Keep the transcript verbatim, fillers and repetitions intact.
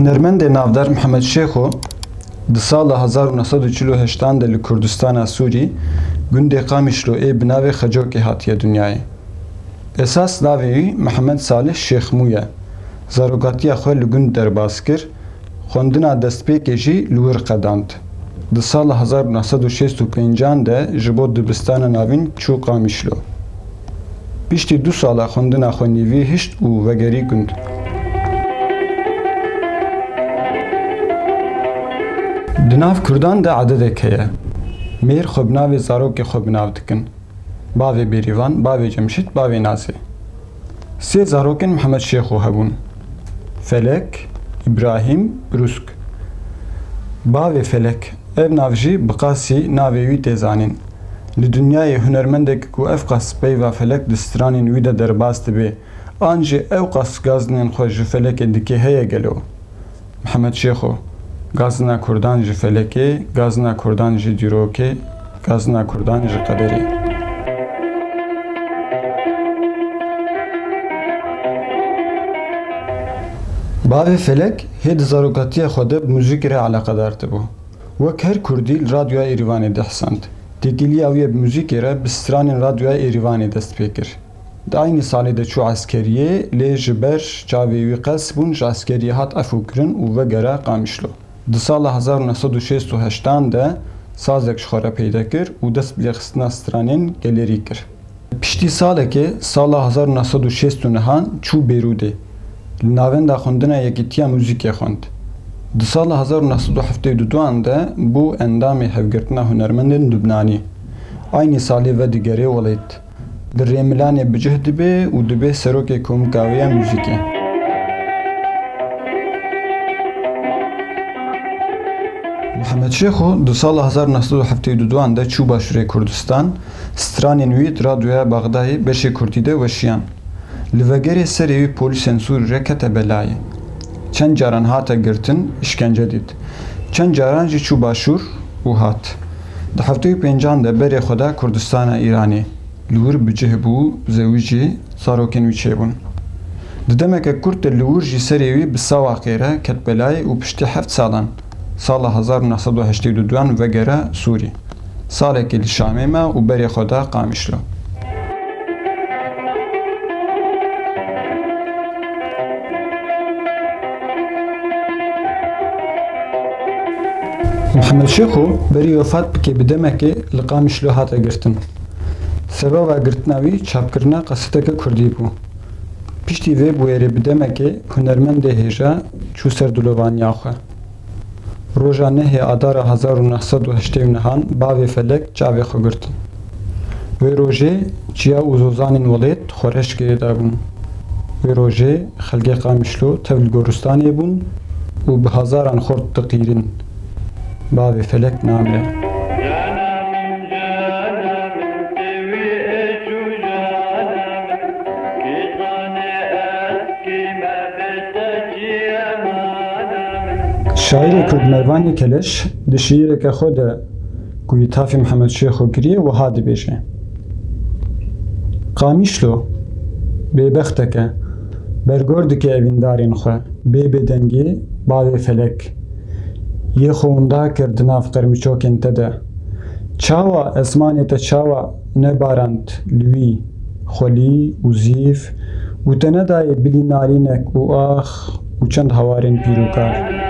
Hunermendê navdar Mihemed Şêxo di sala hezar û neh sed û çil û heştan de li Kurdistana Sûrî, gundê Qamişlo ê bi navê Xecokê hatiye dinyayê. Esas navê wî Mihemed Salih Şêxmû ye. Zarokatiya xwe li gund derbas kir, xwendina destpêkê jî li wir qedand. Di sala hezar û neh sed û şêst û pêncan de ji bo dibistana navîn çû Qamişlo. Piştî du sala xwendina xwe nîvî hişt û vegerî gund. Di nav Kurdan de ededek heye. Mêr xwe bi navê zarokê xwe bi nav dikin. Bavê Bêrîvan, bavê Cemşîd, bavê Nazê. Sê zarokên Mihemed Şêxo hebûn. Felek, Îbrahîm, Rûsk. Bavê Felek, ev nav jî bi qasî navê wî tê zanîn. Li dinyayê hunermendek ku ev qas peyva Felek di stranên wî de derbas dibe, an jî ew qas gazinên xwe ji Felekê dike heye gelo? Mihemed Şêxo, gazina Kurdan ji Felekê, gazina Kurdan ji dîrokê, gazina Kurdan ji qederê. Bavê Felek hê di zarokatiya xwe de bi muzîkê re eleqedar dibû. Wek her Kurdî li Radyoya Êrîvanê dihesand. Têkiliya wî ye bi muzîkê re bi stranên Radyoya Êrîvanê dest pê kir. Di aynî salê de çû eskeriyê, lê ji ber çavê wî qels bûn, ji eskeriyê hat efûkirin û vegera Qamişlo. Di sala hezar û neh sed û şêst û heştan de sazek ji xwe re peyde kir û dest bi lêxistina stranên gelerî kir. Piştî salekê, sala hezar û neh sed û şêst û nehan çû Bêrûdê. Li Navenda Xwendina Yekîtiya Muzîkê xwend. Di sala hezar û neh sed û heftê û duan de bû endamê Hevgirtina Hunermendên Lubnanî. Aynî salê vedigere welêt. Li Rêmilanê bi cih dibe û dibe serokê Komika wê ya Muzîkê. Mihemed Şêxo di sala hezar neh sed û heftê û duan de çû Başûrê Kurdistan, stranên wî di Radyoya Bexdayê beşê Kurdî de weşiyan. Li vegerê serê wî polîsên Sûrî re kete belayê. Çend caran hate girtin, îşkence dît. Çend caran jî çû Başûr û hat. Di heftê û pêncan de berê xwe da Kurdistana Îranê. Li wir bi cih bû, zewicî, zarokên wî çêbûn. Di demeke kurt de li wir jî serê wî bi sawaqê re ket belayê û piştî heft salan, sala hezar û neh sed û heştê û duan vegere Sûrî. Salekê li Şamê me û berê xwe da Qamişlo. Mihemed Şêxo berî wefat bike bi demekê li Qamişlo hate girtin. Sebeba girtina wî çapkirina qeseteke kurdî bû. Piştî vê bûyerê bi demekê hunermendê hêja çû ser dilovaniya xwe. Roja nehê Adara hezar û neh sed û heştê û nehan bavê Felek çavê xwe girtin. Wê rojê çiya û zozanên welêt xwereş girêdabûn. Wê rojê xelkê Qamişlo tev li goristanê bûn û bi hezaran xort diqîrin. Bavê Felek namire. Şaîrê Kurd Mervanê Keleş di şiîreke xwe de ku îtafê Mihemed Şêxo kiriye wiha dibêje: Qamişlo, bêbexteke, bergor dike evîndarên xwe, bê bêdengê bavê Felek. Yê xwe winda kir di nav qermiçokên te de. Çawa esmanê te çawa nebarand li wî xwelî û zîv û te nedayê bilî narînek û ax û çend hawarên pîrûkar.